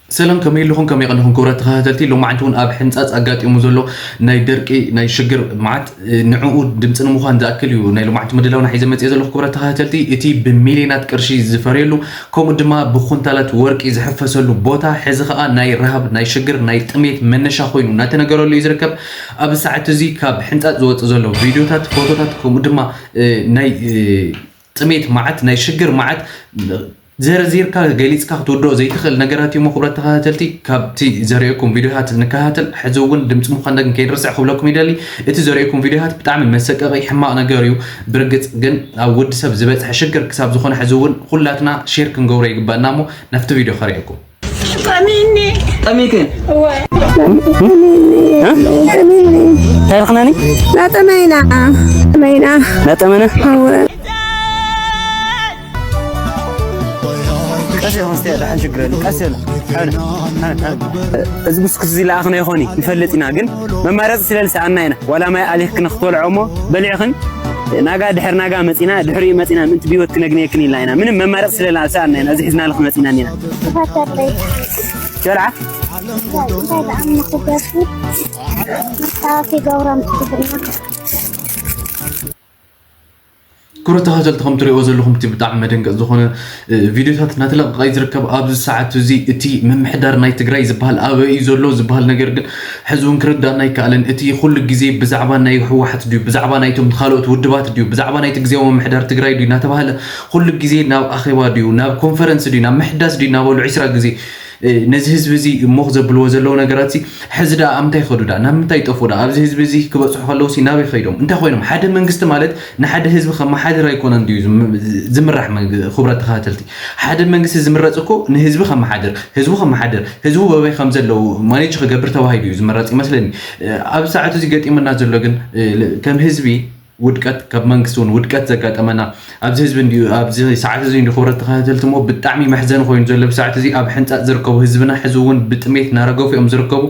ሰላም፣ ከመይ ኣለኹም? ከመይ ቀኒኹም ክቡራት ተኸታተልቲ? ሎማዓንቲ እውን ኣብ ሕንጻጽ ኣጋጢሙ ዘሎ ናይ ደርቂ፣ ናይ ሽግር መዓት፣ እ፣ ንዕኡ ድምፂ ንምዃን ዝኣክል እዩ ናይ ሎማዓንቲ ምድላውና ሒዘ መፅእ ዘለኹ ክቡራት ተኸታተልቲ። እቲ ብሚልዮናት ቅርሺ ዝፈርየሉ፣ ከምኡ ድማ ብኩንታላት ወርቂ ዝሕፈሰሉ ቦታ፣ ሕዚ ኸኣ ናይ ረሃብ፣ ናይ ሽግር፣ ናይ ጥሜት መነሻ ኮይኑ እናተነገረሉ እዩ ዝርከብ። ኣብ ሰዓት እዚ ካብ ሕንጻጽ ዝወጽእ ዘሎ ቪድዮታት፣ ፎቶታት፣ ከምኡ ድማ፣ እ፣ ናይ፣ እ፣ ጥሜት መዓት፣ ናይ ሽግር መዓት፣ ዘርዚርካ ገሊጽካ ክትውድኦ ዘይትኽእል ነገራት እዩሞ፣ ክቡራት ተኸታተልቲ፣ ካብቲ ዘርእየኩም ቪድዮታት ንከታተል። ሕዚ እውን ድምፂ ምዃንና ግን ከይንርስዕ ክብለኩም ይደሊ። እቲ ዘርእየኩም ቪድዮታት ብጣዕሚ መሰቀቒ፣ ሕማቕ ነገር እዩ። ብርግጽ ግን ኣብ ወዲ ሰብ ዝበጽሐ ሽግር ክሳብ ዝኾነ፣ ሕዚ እውን ኩላትና ሼር ክንገብሮ ይግባእና እሞ፣ ናብቲ ቪድዮ ከርእየኩም። ጠሚኒ። ጠሚክን? እወ። እ? ጠሚኒ። እንታይ ኢልኽናኒ? ናጠመይና። ጠመይና። ናጠመነ? እወ። ቀስ ኢኹም እስቲ፣ ደሓን ችግር የለን። ቀስ ኢሉ። ሓን፣ ሓን፣ ሓን። እዚ ብስኩት እዚ ለኣኽና ይኾን ንፈልጥ ኢና፣ ግን መማረፂ ስለ ዝሰኣና ኢና። ዋላ ማይ ኣሊኽክን ክትበልዖ እሞ በሊዕኽን፣ ናጋ ድሕር ናጋ መፂና፣ ድሕሪኡ መፂና ምእንቲ ብህይወት ክነግንየክን ኢልና ኢና። ምንም መማረፂ ስለ ዝሰኣና ኢና እዚ ሒዝናልኽ መፂና እኒና። ተፈተለይ። ሸልዓ? እንታይ ደኣ ምክገፊ? መስታወት ይገብሮም ትግርኛ። ክቡራት ተኸታተልቲ፣ ከም ትሪእዎ ዘለኹም እቲ ብጣዕሚ መደንገፂ ዝኾነ፣ እ፣ ቪድዮታት እናተለቀቐ እዩ ዝርከብ። ኣብዚ ሰዓት እዚ እቲ ምምሕዳር ናይ ትግራይ ዝበሃል ኣበይ እዩ ዘሎ ዝበሃል ነገር ግን ሕዚ እውን ክርዳእና ኣይከኣለን። እቲ ኩሉ ግዜ ብዛዕባ ናይ ህወሓት ድዩ፣ ብዛዕባ ናይቶም ካልኦት ውድባት ድዩ፣ ብዛዕባ ናይቲ ግዜያዊ ምምሕዳር ትግራይ ድዩ እናተባህለ ኩሉ ግዜ ናብ ኣኼባ ድዩ፣ ናብ ኮንፈረንስ ድዩ፣ ናብ ምሕዳስ ድዩ እናበሉ ዒስራ ግዜ፣ እ፣ ነዚ ህዝቢ እዚ እሞኽ ዘብልዎ ዘለዉ ነገራት እዚ፣ ሕዚ ደኣ ኣብ ምንታይ ይኸዱ ደኣ? ናብ ምንታይ ይጠፍኡ ደኣ? ኣብዚ ህዝቢ እዚ ክበጽሑ ከለዉ ሲ ናበይ ከይዶም? እንታይ ኮይኖም? ሓደ መንግስቲ ማለት ንሓደ ህዝቢ ከመሓድር ኣይኮነን ድዩ ዝም-፣ ዝምራሕ መንግ-፣ ክቡራት ተኸታተልቲ? ሓደ መንግስቲ ዝምረጽ እኮ ንህዝቢ ከመሓድር፣ ህዝቡ ከመሓድር፣ ህዝቡ በበይ ከም ዘለዉ ማኔጅ ክገብር ተባሂሉ እዩ ዝምረጽ ይመስለኒ። እ፣ ኣብ ሰዓቱ እዚ ገጢሙና ዘሎ ግን፣ እ፣ ል-፣ ከም ህዝቢ ውድቀት፣ ካብ መንግስቲ እውን ውድቀት ዘጋጠመና፣ ኣብዚ ህዝቢ እንዲዩ፣ ኣብዚ ሰዓት እዚ እንዲዩ ክቡራት ተኸታተልቲ እሞ ብጣዕሚ መሕዘኒ ኮይኑ ዘሎ ብሰዓት እዚ ኣብ ሕንጻጽ ዝርከቡ ህዝብና ሕዚ እውን ብጥሜት እናረገፉ እዮም ዝርከቡ።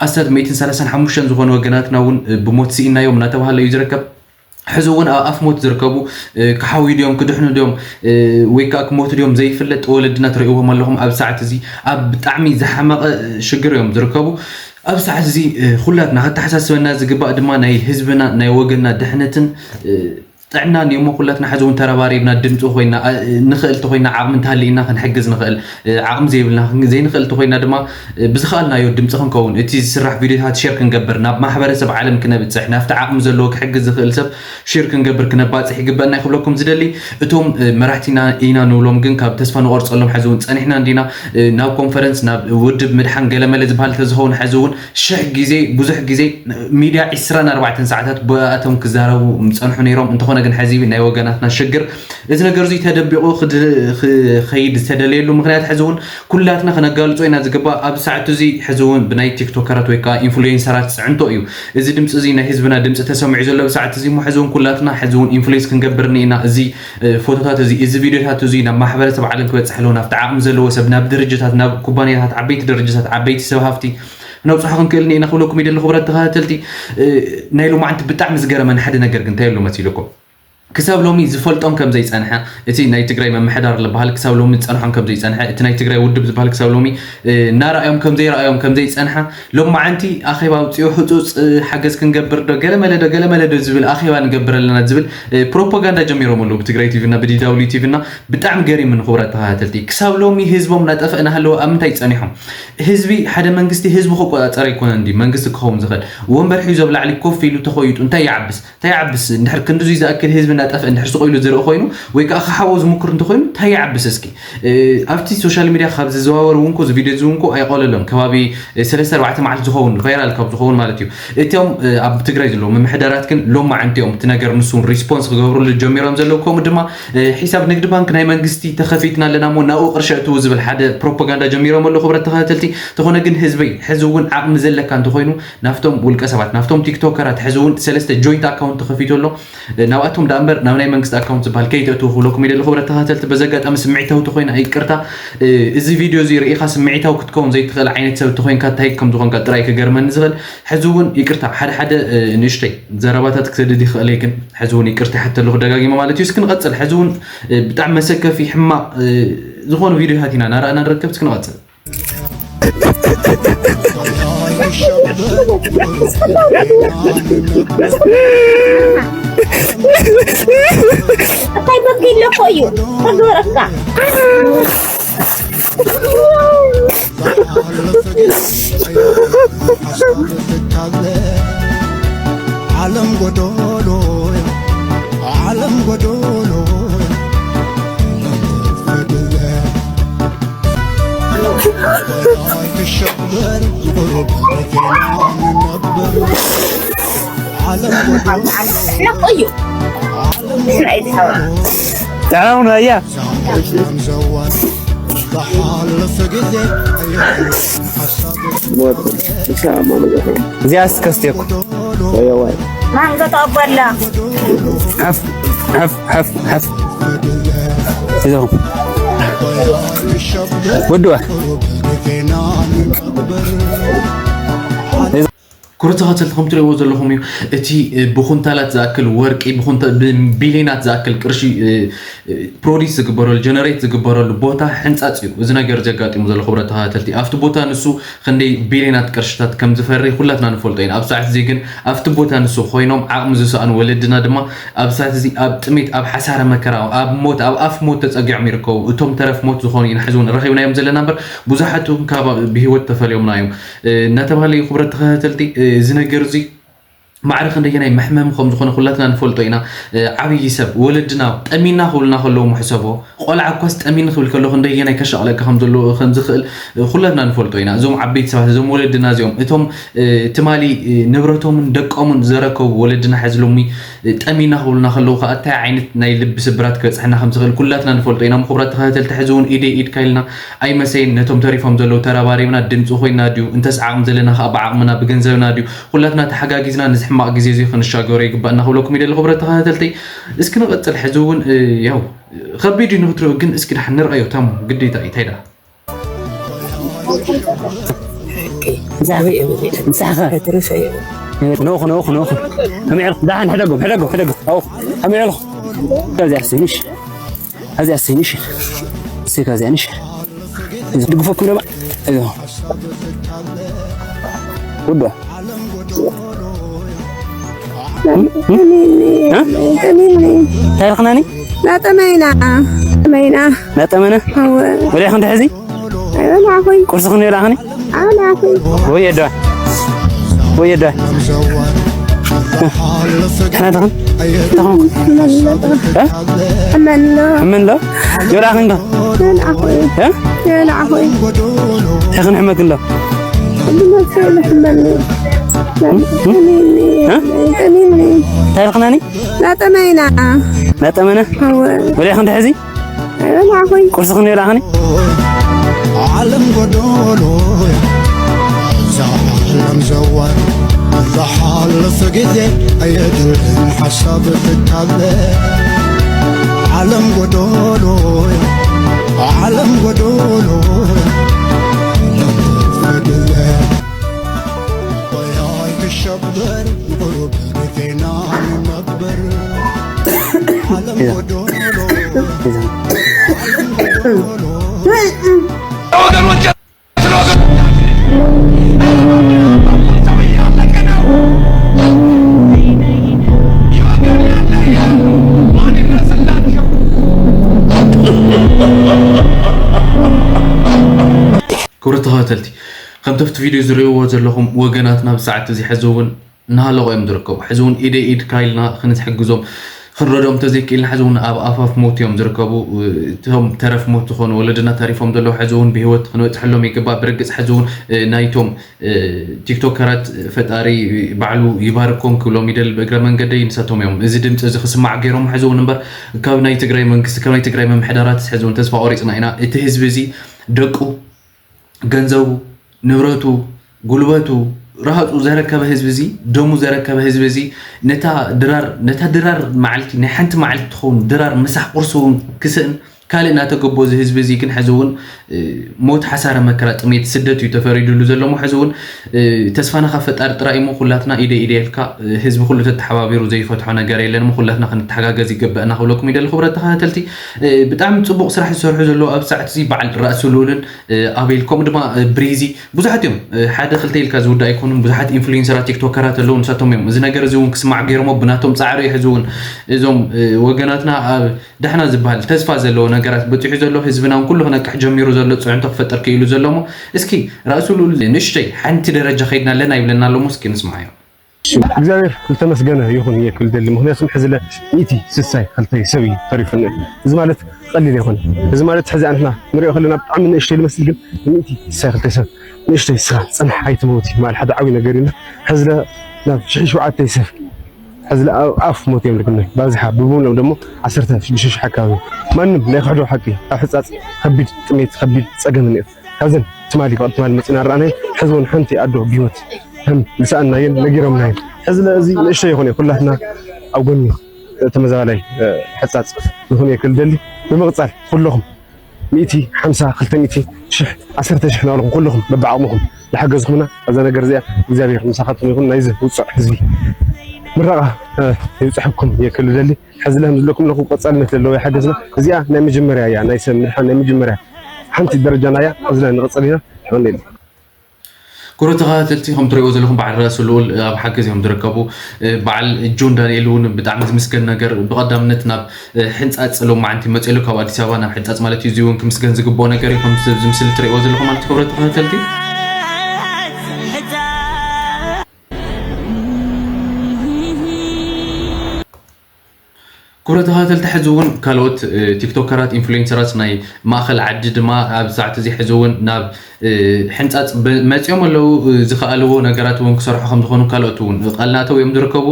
ኣስታት ሚእትን ሰላሳን ሓሙሽተን ዝኾኑ ወገናትና እውን ብሞት ስኢናዮም እናተባህለ እዩ ዝርከብ። ሕዚ እውን ኣብ ኣፍ ሞት ዝርከቡ፣ እ፣ ክሓውዩ ድዮም፣ ክድሕኑ ድዮም፣ እ፣ ወይ ከዓ ክሞቱ ድዮም ዘይፍለጥ ወለድና ትርእይዎም ኣለኹም። ኣብ ሰዓት እዚ ኣብ ብጣዕሚ ዝሓመቐ፣ እ፣ ሽግር እዮም ዝርከቡ። ኣብ ሰዓት እዚ፣ እ፣ ኩላትና ከተሓሳስበና ዝግባእ ድማ ናይ ህዝብና፣ ናይ ወገንና ድሕነትን፣ እ፣ ጥዕናን እዩ እሞ፣ ኩላትና ሕዚ እውን ተረባሪብና ድምፂ ኮይና፣ እ፣ ንኽእል ተኮይና፣ ዓቕሚ እንተሃልይና ክንሕግዝ ንኽእል፣ እ፣ ዓቕሚ ዘይብልና፣ ዘይንኽእል ተኮይና ድማ፣ እ፣ ብዝኸኣልናዮ ድምፂ ክንከውን፣ እቲ ዝስራሕ ቪድዮታት ሼር ክንገብር፣ ናብ ማሕበረሰብ ዓለም ክነብፅሕ፣ ናብቲ ዓቕሚ ዘለዎ ክሕግዝ ዝኽእል ሰብ ሼር ክንገብር፣ ክነባፅሕ ይግበአና እዩ ክብለኩም ዝደሊ። እቶም፣ እ፣ መራሕቲና ኢና ንብሎም ግን ካብ ተስፋ ንቆርፀሎም ሕዚ እውን ፀኒሕና እንዲና፣ እ፣ ናብ ኮንፈረንስ፣ ናብ ውድብ ምድሓን ገለመለ ዝበሃል ተዝኸውን ሕዚ እውን ሽሕ ግዜ፣ ብዙሕ ግዜ ሚድያ ዒስራን ኣርባዕተን ሰዓታት ብኣቶም ክዛረቡ ምጸንሑ ነይሮም። እንተኾነ ግን ሕዚ ናይ ወገናትና ሽግር፣ እዚ ነገር እዚ ተደቢቑ ክድ-፣ ክኸይድ ዝተደለየሉ ምኽንያት ሕዚ እውን ኩላትና ክነጋልጾ ኢና ዝግባእ። ኣብ ሰዓቱ እዚ ሕዚ እውን ብናይ ቲክቶከራት ወይ ከዓ ኢንፍሉዌንሰራት ጽዕንቶ እዩ። እዚ ድምፂ እዚ ናይ ህዝብና ድምፂ ተሰሚዑ ዘሎ ብሰዓት እዚ እሞ፣ ሕዚ እውን ኩላትና ሕዚ እውን ኢንፍሉዌንስ ክንገብር እኒኢና። እዚ፣ እ፣ ፎቶታት እዚ፣ እዚ ቪድዮታት እዚ ናብ ማሕበረሰብ ዓለም ክበፅሕ ኣለዎ፣ ናብቲ ዓቕሚ ዘለዎ ሰብ፣ ናብ ድርጅታት፣ ናብ ኩባንያታት፣ ዓበይቲ ድርጅታት፣ ዓበይቲ ሰብ ሃፍቲ ክነብፅሖ ክንክእል እኒኢና ክብለኩም ይደሊ። ክቡራት ተኸታተልቲ፣ እ፣ ናይ ሎማዓንቲ ብጣዕሚ ዝገረመን ሓደ ነገር ግን እንታይ ኣሎ መሲልኩም? ክሳብ ሎሚ ዝፈልጦም ከም ዘይጸንሐ፣ እቲ ናይ ትግራይ ምምሕዳር ዝበሃል ክሳብ ሎሚ ዝጸንሖም ከም ዘይጸንሐ፣ እቲ ናይ ትግራይ ውድብ ዝበሃል ክሳብ ሎሚ፣ እ፣ እናረኣዮም ከም ዘይረኣዮም ከም ዘይጸንሐ፣ ሎማዓንቲ ኣኼባ ኣውፂኡ ህፁፅ፣ እ፣ ሓገዝ ክንገብር ዶ፣ ገለመለ ዶ፣ ገለመለ ዶ ዝብል ኣኼባ ንገብር ኣለና ዝብል፣ እ፣ ፕሮፓጋንዳ ጀሚሮም ኣለዉ ብትግራይ ቲቪ እና ብዲ ደብሊው ቲቪ እና። ብጣዕሚ ገሪሙኒ ክቡራት ተኸታተልቲ። ክሳብ ሎሚ ህዝቦም እናጠፍአ እናሃለወ ኣብ ምንታይ ጸኒሖም? ህዝቢ፣ ሓደ መንግስቲ ህዝቢ ክቆጻጸር ኣይኮነን ድዩ መንግስቲ ክኸውን ዝኽእል? ወንበር ሒዙ ኣብ ላዕሊ ኮፍ ኢሉ ተኾይጡ እንታይ ይዓብስ? እንታይ ይዓብስ? እንድሕር ክንድዙይ ዝኣክል ህዝቢ እናጠፍአ እንድሕር ስቕ ኢሉ ዝርኢ ኮይኑ፣ ወይ ከዓ ክሓቦ ዝምክር እንተኾይኑ እንታይ ይዓብስ እስኪ? እ፣ ኣብቲ ሶሻል ሚድያ ካብ ዝዘዋወር እውን እኮ፣ እዚ ቪድዮ እዚ እውን እኮ ኣይቆለሎን። ከባቢ፣ እ፣ ሰለስተ ኣርባዕተ መዓልቲ ዝኸውን፣ ቫይራል ካብ ዝኸውን ማለት እዩ። እቶም፣ እ፣ ኣብ ትግራይ ዘለዉ ምምሕዳራት ግን ሎማዓንቲ እዮም እቲ ነገር ንሱ እውን ሪስፖንስ ክገብሩሉ ጀሚሮም ዘለዉ። ከምኡ ድማ፣ እ፣ ሒሳብ ንግዲ ባንክ ናይ መንግስቲ ተኸፊትና ኣለና እሞ ናብኡ ቅርሺ ኣእትዉ ዝብል ሓደ ፕሮፓጋንዳ ጀሚሮም ኣለዉ። ክቡራት ተኸታተልቲ፣ እንተኾነ ግን ህዝበይ፣ ሕዚ እውን ዓቕሚ ዘለካ እንተኾይኑ ናብቶም ውልቀ ሰባት፣ ናብቶም ቲክቶከራት ሕዚ እውን ሰለስተ ጆይንት ኣካውንት ተኸፊቱ ኣሎ። ናብኣቶም ደኣ እምበር ናብ ናይ መንግስቲ ኣካውንት ዝበሃል ከይተእትዉ ክብለኩም ይደሊ። ክቡራት ተኸታተልቲ፣ በዚ ኣጋጣሚ ስምዒታዊ ተኾይና ይቅርታ። እ፣ እዚ ቪድዮ እዚ ርኢኻ ስምዒታዊ ክትከውን ዘይትኽእል ዓይነት ሰብ ተኾይንካ እንታይ ከም ዝኾንካ ጥራይ ክገርመኒ ዝኽእል። ሕዚ እውን ይቅርታ፣ ሓደ ሓደ፣ እ፣ ንእሽተይ ዘረባታት ክሰድድ ይኽእል እየ፣ ግን ሕዚ እውን ይቅርታ ይሓተሉ ክደጋጊመ ማለት እዩ። እስኪ ንቐጽል። ሕዚ እውን፣ እ፣ ብጣዕሚ መሰከፊ ሕማቕ፣ እ፣ ዝኾኑ ቪድዮታት ኢና ናረኣና ንርከብ። እስኪ ንቐጽል። እንታይ በኪ ኢለ እኮ እዩ ተግበረካ። ዓለም ጎዶሎ ዓለም ጎዶሎ تعاون هيا. እዚኣ ስከስቴኩ ማንጎ ተቐበላ። ሓፍ ሓፍ ሓፍ ሓፍ እዞም ወድዋ ክቡር ተኸተልቲ ከም ትሪእዎ ዘለኹም እዩ። እቲ ብኩንታላት ዝኣክል ወርቂ ብቢሊናት ዝኣክል ቅርሺ ፕሮዲስ ዝግበረሉ ጀነሬት ዝግበረሉ ቦታ ሕንፃፅ እዩ። እዚ ነገር ዘጋጢሙ ዘሎ ክብረት ተኸታተልቲ ኣብቲ ቦታ ንሱ ክንደይ ቢሊናት ቅርሽታት ከም ዝፈሪ ኩላትና ንፈልጦ ኢና። ኣብ ሰዓት እዚ ግን ኣብቲ ቦታ ንሱ ኮይኖም ዓቕሚ ዝሰኣኑ ወለድና ድማ ኣብ ሰዓት እዚ ኣብ ጥሜት ኣብ ሓሳረ መከራ ኣብ ሞት ኣብ ኣፍ ሞት ተፀጊዖም ይርከቡ። እቶም ተረፍ ሞት ዝኾኑ ኢና ሕዚ እውን ረኺብናዮም ዘለና እምበር ብዙሓት እውን ካብ ብህይወት ተፈልዮምና እዮም እናተባህለ እዩ። ክብረት ተኸታተልቲ እዚ ነገር እዚ ማዕረ ክንደየናይ መሕመሚ ከም ዝኾነ ኩላትና ንፈልጦ ኢና። ዓብዪ ሰብ ወለድና ጠሚና ክብሉና ከለዉ ምሕሰቦ ቆልዓ እኳስ ጠሚኒ ክብል ከሎ ክንደየናይ ከሻቕለካ ከም ዘለዎ ከም ዝኽእል ኩላትና ንፈልጦ ኢና። እዞም ዓበይቲ ሰባት እዞም ወለድና እዚኦም እቶም ትማሊ ንብረቶምን ደቆምን ዘረከቡ ወለድና ሕዚ ሎሚ ጠሚና ክብሉና ከለዉ ከዓ እንታይ ዓይነት ናይ ልቢ ስብራት ክበፅሐና ከም ዝኽእል ኩላትና ንፈልጦ ኢና። ምክብራት ተኸታተልቲ ሕዚ እውን ኢደይ ኢድካ ኢልና ኣይመሰይን ነቶም ተሪፎም ዘለዉ ተረባሪብና ድምፂ ኮይና ድዩ እንተስ ዓቕሚ ዘለና ከዓ ብዓቕምና ብገንዘብና ድዩ ኩላትና ተሓጋጊዝና ነዚ ሕማቕ ግዜ እዚ ክንሻገሮ ይግባእ እናክብለኩም ይደሊ ክብረት ተኸታተልተይ። እስኪ ንቐፅል ሕዚ እውን ያው ከቢድ እዩ ንክትሪኦ ግን እስኪ ድሓን ንርኣዮ ታሙ ግዴታ እዩ እንታይ ደኣ ንስኻ ንኹ ንኹ ንኹ ከመይ ኢልኩ ደሓን ሕደጎም ሕደጎም ሕደጎም ኣውኹ ከመይ ኢልኩ ከዚኣ ስንሽ ከዚኣ ስንሽ ስከዚኣ ንሽ ድግፈኩም ደማ እዮ ውዶ እንታይ ኢልክናኒ ናጠመይና ጠመይና ናጠመነ ወዲያ ክንዲ ሕዚ ኣይበላዕኹይ ቁርሲ ክንዲ በላዕኽኒ ኣይበላዕኹይ ወይ የደዋ ወይ የደዋ ሕና ተኽን ተኽን እመሎ እመሎ ይበላዕኽን ከ ይበላዕኹይ ይበላዕኹይ ሕኽን ሕመክን ዶ ብመሰል ሕመኒ ጠሚኒ እንታይ ኢልክናኒ ናጠመይና ናጠመነ ወዲያ ክንዲ ሕዚ ኣይበላዕኹይ ቁርሲ ክንዲ በላዕኽኒ ዓለም ጎዶሎ እዛ ዓለም ዘዋር ዝሓልፍ ግዜ ኣየድልን ሓሳብ ትካለ ዓለም ጎዶሎ ዓለም ጎዶሎ ለመፈግለ ወያይ ክሸበር ቁሩብ ግዜና ንነበር ዓለም ጎዶሎ ክቡር ተኸታተልቲ ከምቲ ኣብቲ ቪድዮ ዝርእይዎ ዘለኹም ወገናትና ብሰዓት እዚ ሕዚ እውን እናሃለቑ እዮም ዝርከቡ። ሕዚ እውን ኢደይ ኢድካ ኢልና ክንሕግዞም ክንረድኦም እንተዘይክኢልና ሕዚ እውን ኣብ ኣፋፍ ሞት እዮም ዝርከቡ። እቶም ተረፍ ሞት ዝኾኑ ወለድና ተሪፎም ዘለዉ ሕዚ እውን ብህይወት ክንበፅሐሎም ይግባእ። ብርግፅ ሕዚ እውን ናይቶም ቲክቶከራት ፈጣሪ ባዕሉ ይባርኮም ክብሎም ይደሊ ብእግረ መንገደይ። ንሳቶም እዮም እዚ ድምፂ እዚ ክስማዕ ገይሮም ሕዚ እውን እምበር ካብ ናይ ትግራይ መንግስቲ ካብ ናይ ትግራይ ምምሕዳራት ሕዚ እውን ተስፋ ቆሪፅና ኢና። እቲ ህዝቢ እዚ ደቁ ገንዘቡ ንብረቱ ጉልበቱ ራሃፁ ዘረከበ ህዝቢ እዚ ደሙ ዘረከበ ህዝቢ እዚ ነታ ድራር ነታ ድራር መዓልቲ ናይ ሓንቲ መዓልቲ ትኸውን ድራር ምሳሕ ቁርሲ እውን ክስእን ካልእ እናተገቦ እዚ ህዝቢ እዚ ግን ሕዚ እውን ሞት፣ ሓሳረ መከራ፣ ጥሜት፣ ስደት እዩ ተፈሪዱሉ ዘሎ። ሞ ሕዚ እውን ተስፋና ካብ ፈጣሪ ጥራይ እሞ ኩላትና ኢደ ኢደ ኢልካ ህዝቢ ኩሉ ተተሓባቢሩ ዘይፈትሖ ነገር የለን። ሞ ኩላትና ክንተሓጋገዝ ይግበአና ክብለኩም ይደሊ። ክቡራት ተኸታተልቲ፣ ብጣዕሚ ፅቡቕ ስራሕ ዝሰርሑ ዘለዉ ኣብ ሰዓት እዚ በዓል ራእሲ ልኡልን ኣቤል ከምኡ ድማ ብሪዚ ብዙሓት እዮም። ሓደ ክልተ ኢልካ ዝውዳእ ኣይኮኑን። ብዙሓት ኢንፍሉዌንሰራት ቲክቶከራት ኣለዉ፣ ንሳቶም እዮም እዚ ነገር እዚ እውን ክስማዕ ገይሮሞ ብናቶም ፃዕሪ እዩ። ሕዚ እውን እዞም ወገናትና ኣብ ዳሕና ዝበሃል ተስፋ ዘለዎ ነገራት በፂሑ ዘሎ ህዝብና እውን ኩሉ ክነቅሕ ጀሚሩ ዘሎ ፅዕንቶ ክፈጠር ክኢሉ ዘሎ እሞ እስኪ ራእሱ ልኡል ንእሽተይ ሓንቲ ደረጃ ከይድና ኣለና ይብለና ኣሎ እሞ እስኪ ንስማዓዮ። እግዚኣብሔር ዝተመስገነ ይኹን እየ ክብል ደሊ። ምክንያቱም ሕዚ ለ ሚእቲ ስሳይ ክልተ ሰብ እዩ ተሪፉ። እዚ ማለት ቀሊል ይኹን። እዚ ማለት ሕዚ ኣንሕና ንሪኦ ከለና ብጣዕሚ ንእሽተይ ዝመስል ግን ሚእቲ ስሳይ ክልተ ሰብ ንእሽተይ ስኻ ፅንሕ ኣይትመውት ማለት ሓደ ዓብይ ነገር እዩ። ሕዚ ለ ናብ ሽሕ ሸውዓተ ሰብ ሕዚ ለ ኣብ ኣፍ ሞት እዮም ልክነ ባዝሓ ብሙሉኦም ደሞ ዓሰርተ ሽዱሽተ ሽሕ ኣካባቢ ማንም ናይ ክሕዶ ሓቂ ኣብ ሕፃፅ ከቢድ ጥሜት ከቢድ ፀገም እኒኦ። ካብዘን ትማሊ ካብ ትማሊ መፅና ረኣናይ ሕዚ እውን ሓንቲ ኣዶ ብሂወት ከም ዝሰኣናየን ነጊሮምና እዮም። ሕዚ ለ እዚ ንእሽቶ ይኹን እዩ ኩላትና ኣብ ጎኒ ተመዛባላይ ሕፃፅ ንኹን እየ ክል ደሊ። ብምቕፃል ኩለኹም ሚእቲ ሓምሳ ክልተ ሚእቲ ሽሕ ዓሰርተ ሽሕ ናበልኹም ኩለኹም በብዓቕምኹም ዝሓገዝኩምና ኣብዛ ነገር እዚኣ እግዚኣብሔር ምሳኻትኩም ይኹን። ናይዚ ውፅዕ ህዝቢ ምረቓ ይብፅሐኩም እየ ክል ደሊ። ሕዚ ለህም ዝለኩም ለኹ ቀፃልነት ለለዎ ይሓገዝና። እዚኣ ናይ መጀመርያ እያ፣ ናይ ሰብ ምድሓን ናይ መጀመርያ ሓንቲ ደረጃና እያ። ሕዚ ለ ንቐፅል ኢና። ይኸንል ክቡር ተኸታተልቲ ከም ትሪእዎ ዘለኹም በዓል ራእሲ ልኡል ኣብ ሓገዝ እዮም ዝርከቡ። በዓል ጆን ዳንኤል እውን ብጣዕሚ ዝምስገን ነገር ብቐዳምነት ናብ ሕንፃፅ ሎማዓንቲ መፅሉ ካብ ኣዲስ ኣበባ ናብ ሕንፃፅ ማለት እዩ። እዚ እውን ክምስገን ዝግብኦ ነገር እዩ። ከም ዝምስል ትሪእዎ ዘለኹም ማለት ክቡር ተኸታተልቲ ክቡር ተኸታተልቲ ሕዚ እውን ካልኦት ቲክቶከራት ኢንፍሉዌንሰራት ናይ ማእኸል ዓዲ ድማ ኣብ ሰዓት እዚ ሕዚ እውን ናብ ሕንፃፅ መፂኦም ኣለዉ። ዝኸኣልዎ ነገራት እውን ክሰርሑ ከም ዝኾኑ ካልኦት እውን ቃል እናተው እዮም ዝርከቡ።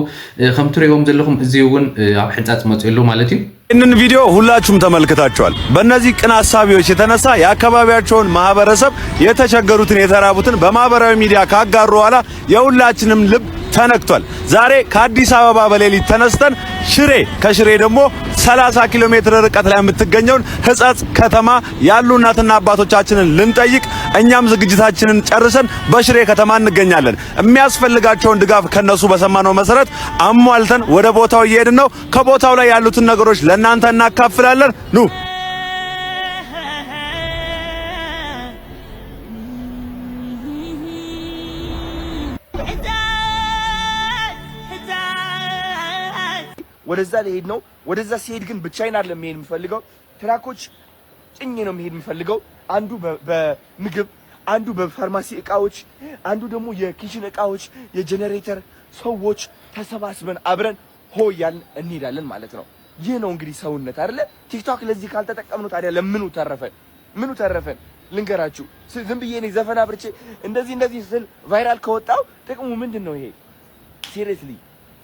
ከም ትሪእዎም ዘለኹም እዚ እውን ኣብ ሕንፃፅ መፂኡ ኣሎ ማለት እዩ። ይህንን ቪዲዮ ሁላችሁም ተመልክታችኋል። በእነዚህ ቅን አሳቢዎች የተነሳ የአካባቢያቸውን ማህበረሰብ የተቸገሩትን የተራቡትን በማህበራዊ ሚዲያ ካጋሩ በኋላ የሁላችንም ልብ ተነክቷል። ዛሬ ከአዲስ አበባ በሌሊት ተነስተን ሽሬ ከሽሬ ደግሞ ሠላሳ ኪሎ ሜትር ርቀት ላይ የምትገኘውን ሕጸጽ ከተማ ያሉ እናትና አባቶቻችንን ልንጠይቅ እኛም ዝግጅታችንን ጨርሰን በሽሬ ከተማ እንገኛለን። የሚያስፈልጋቸውን ድጋፍ ከነሱ በሰማነው መሰረት አሟልተን ወደ ቦታው እየሄድን ነው። ከቦታው ላይ ያሉትን ነገሮች ለእናንተ እናካፍላለን። ኑ። ወደዛ ሊሄድ ነው። ወደዛ ሲሄድ ግን ብቻዬን አይደለም መሄድ የምፈልገው። ትራኮች ጭኜ ነው መሄድ የምፈልገው። አንዱ በምግብ፣ አንዱ በፋርማሲ እቃዎች፣ አንዱ ደግሞ የኪችን እቃዎች፣ የጀነሬተር ሰዎች ተሰባስበን አብረን ሆ እያልን እንሄዳለን ማለት ነው። ይህ ነው እንግዲህ ሰውነት አይደለ? ቲክቶክ ለዚህ ካልተጠቀምነው ታዲያ ለምኑ ተረፈን? ምኑ ተረፈን? ልንገራችሁ። ዝም ብዬ እኔ ዘፈን አብርቼ እንደዚህ እንደዚህ ስል ቫይራል ከወጣው ጥቅሙ ምንድን ነው ይሄ? Seriously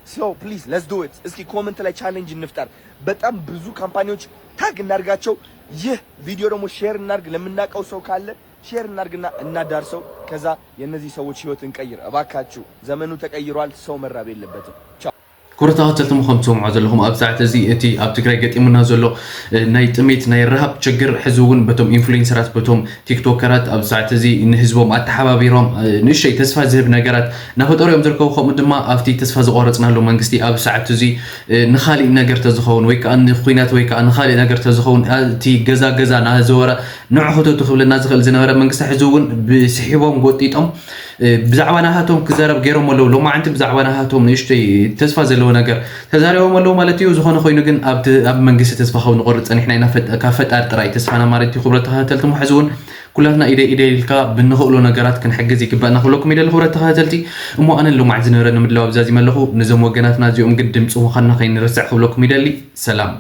so please let's do it። እስኪ comment ላይ challenge እንፍጠር። በጣም ብዙ ካምፓኒዎች ታግ እናርጋቸው። ይህ ቪዲዮ ደግሞ ሼር እናርግ። ለምናውቀው ሰው ካለ ሼር እናርግና እናዳርሰው። ከዛ የእነዚህ ሰዎች ህይወት እንቀይር እባካችሁ። ዘመኑ ተቀይሯል። ሰው መራብ የለበትም። ቻው። ክቡራት ተኸተልቲ፣ ከም ትሰምዑ ዘለኹም ኣብ ሰዓት እዚ እቲ ኣብ ትግራይ ገጢሙና ዘሎ ናይ ጥሜት ናይ ረሃብ ችግር ሕዚ እውን በቶም ኢንፍሉዌንሰራት በቶም ቲክቶከራት ኣብ ሰዓት እዚ ንህዝቦም ኣተሓባቢሮም ንእሽተይ ተስፋ ዝህብ ነገራት እናፈጠሩ እዮም ዝርከቡ። ከምኡ ድማ ኣብቲ ተስፋ ዝቆረፅናሉ መንግስቲ ኣብ ሰዓት እዚ ንካሊእ ነገር ተዝኸውን ወይ ከዓ ንኩናት ወይ ከዓ ንካሊእ ነገር ተዝኸውን እቲ ገዛ ገዛ እናዘወረ ንዑ ክተቱ ክብለና ዝኽእል ዝነበረ መንግስቲ ሕዚ እውን ብስሒቦም ጎጢጦም ብዛዕባ ናሃቶም ክዛረብ ገይሮም ኣለዉ። ሎማዓንቲ ብዛዕባ ናሃቶም ንእሽተይ ተስፋ ዘለዎ ነገር ተዛሪቦም ኣለዉ ማለት እዩ። ዝኾነ ኮይኑ ግን ኣብ መንግስቲ ተስፋ ካብ ንቆርፅ ፀኒሕና ኢና። ካብ ፈጣሪ ጥራይ ተስፋና ማለት እዩ። ክቡራት ተኸታተልቲ፣ ሕዚ እውን ኩላትና ኢደ ኢደ ኢልካ ብንኽእሎ ነገራት ክንሕግዝ ይግባእና ክብለኩም ይደሊ። ክቡራት ተኸታተልቲ፣ እሞ ኣነ ሎማዓንቲ ዝነበረ ንምድላው ኣብዛዚመ ኣለኹ። ነዞም ወገናትና እዚኦም ግን ድምፂ ምዃንና ከይንርስዕ ክብለኩም ይደሊ። ሰላም።